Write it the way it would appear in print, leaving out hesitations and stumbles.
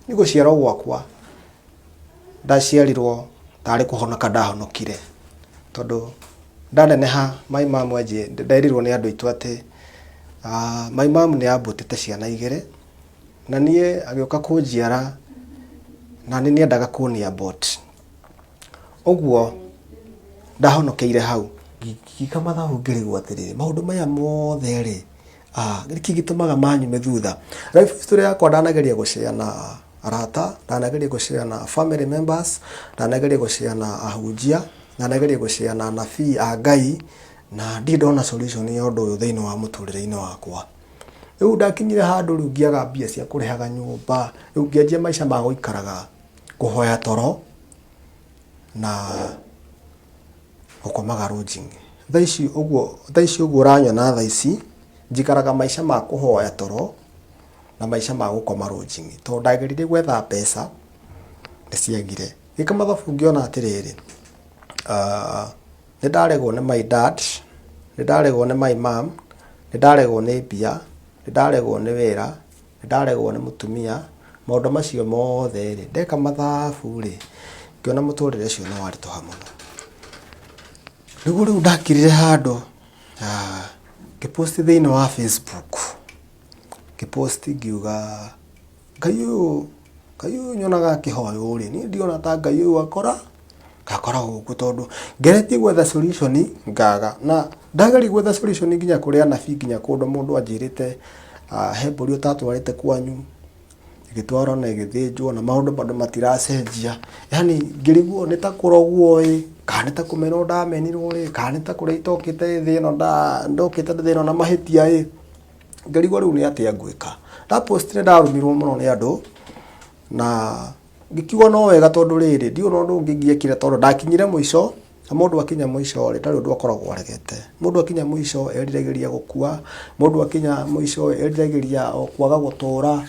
Niĩ gũciarwo gwakwa ndaciarirwo tarĩ kũhonoka ndahonokire, tondũ ndaneneha my mum nderirwo nĩ andũ aitũ atĩ my mum nĩ ambutĩte ciana igĩrĩ, na niĩ agĩũka kũnjiara na nĩ nĩendaga kũni abort. Ũguo ndahonokeire hau. Ngĩka mathabu ngĩrigwo atĩrĩrĩ, maũndũ maya mothe rĩ, nĩkĩ gĩtũmaga manyume thutha? Life history yakwa ndanageria gũ share na arata, ndanageria gũ share na family members, ndanageria gũ share na ahunjia, ndanageria gũ share na anabii a Ngai, na ndirĩ ndona solution ya ũndũ ũyũ thĩinĩ wa mũtũrĩre-inĩ wakwa. Rĩu ndakinyire handũ rĩu ngĩaga mbia cia kũrĩhaga nyũmba, rĩu ngĩanjia maica ma gũikaraga kũhoya toro na gũkomaga lodging. Thaa ici ũguo, thaa ici ũguo ũranyona thaa ici, njikaraga maica ma kũhoya toro na maica ma gũkoma lodging tondũ ndageririe gwetha mbeca nĩ ciagire. Ngĩka mathabu ngĩona atĩrĩrĩ, nĩ ndaregwo nĩ my dad, nĩ ndaregwo nĩ my mum, nĩ ndaregwo nĩ mbia, nĩ ndaregwo nĩ wĩra, nĩ ndaregwo nĩ mũtumia, maũndũ macio mothe rĩ, ndeka mathabu rĩ, ngĩona mũtũrĩre ũcio nĩ waritũha mũno. Nĩguo rĩu ndakirire handũ ngĩ post thĩinĩ wa Facebook, ngĩ post ngiuga Ngai ũyũ, Ngai ũyũ nyonaga akĩhoywo rĩ, niĩ ndiona ta Ngai ũyũ akora gakoragwo gũkũ tondũ ngeretie gwetha solution ngaga na ndageria gwetha solution nginya kũrĩ anabii nginya kũndũ mũndũ anjĩrĩte he mbũri ũtatwarĩte kwanyu ĩgĩtwarwo na ĩgĩthĩnjwo na maũndũ bado matiracenjia yani ngĩrigwo nĩ ta kũrogwo ĩ kana nĩ ta kũmenwo ndamenirwo rĩ kana nĩ ta kũrĩa itokĩte thĩ ĩno ndokĩte thĩ ĩno na mahĩtia ĩ ngĩrigwo rĩu nĩ atĩa ngwĩka nda post nĩ ndarumirwo mũno nĩ andũ na Ngĩkiuga no wega tondũ rĩrĩ, ndiũĩ ona ũndũ ũngĩ ingĩekire tondũ ndakinyire mũico, na mũndũ akinya mũico rĩ, ndarĩ ũndũ akoragwo aregete. Mũndũ akinya mũico eriragĩria gũkua, mũndũ akinya mũico eriragĩria o kwaga gũtũra.